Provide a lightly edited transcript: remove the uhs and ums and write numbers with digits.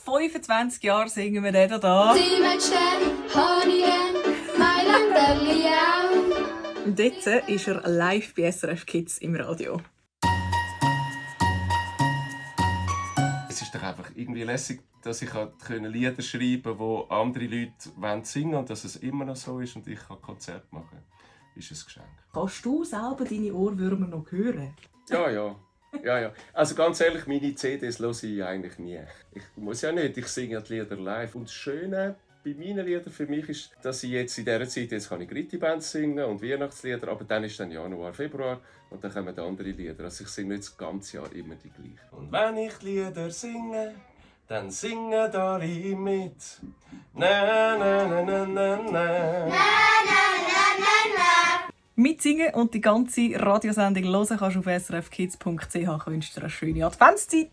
25 Jahren singen wir den da. Und jetzt ist er live bei SRF Kids im Radio. Es ist doch einfach irgendwie lässig, dass ich Lieder schreiben konnte, die andere Leute singen wollen und dass es immer noch so ist und ich Konzerte machen kann. Ist ein Geschenk. Kannst du selber deine Ohrwürmer noch hören? Ja. Also ganz ehrlich, meine CDs höre ich eigentlich nie. Ich muss ja nicht, ich singe die Lieder live. Und das Schöne bei meinen Liedern für mich ist, dass ich jetzt in dieser Zeit, jetzt kann ich Gritti-Bands singen und Weihnachtslieder, aber dann ist dann Januar, Februar und dann kommen andere Lieder. Also ich singe nicht das ganze Jahr immer die gleichen. Und wenn ich Lieder singe, dann singen alle mit. Na na na na na na. Mitsingen und die ganze Radiosendung hören kannst du auf srfkids.ch. Ich wünsche dir eine schöne Adventszeit.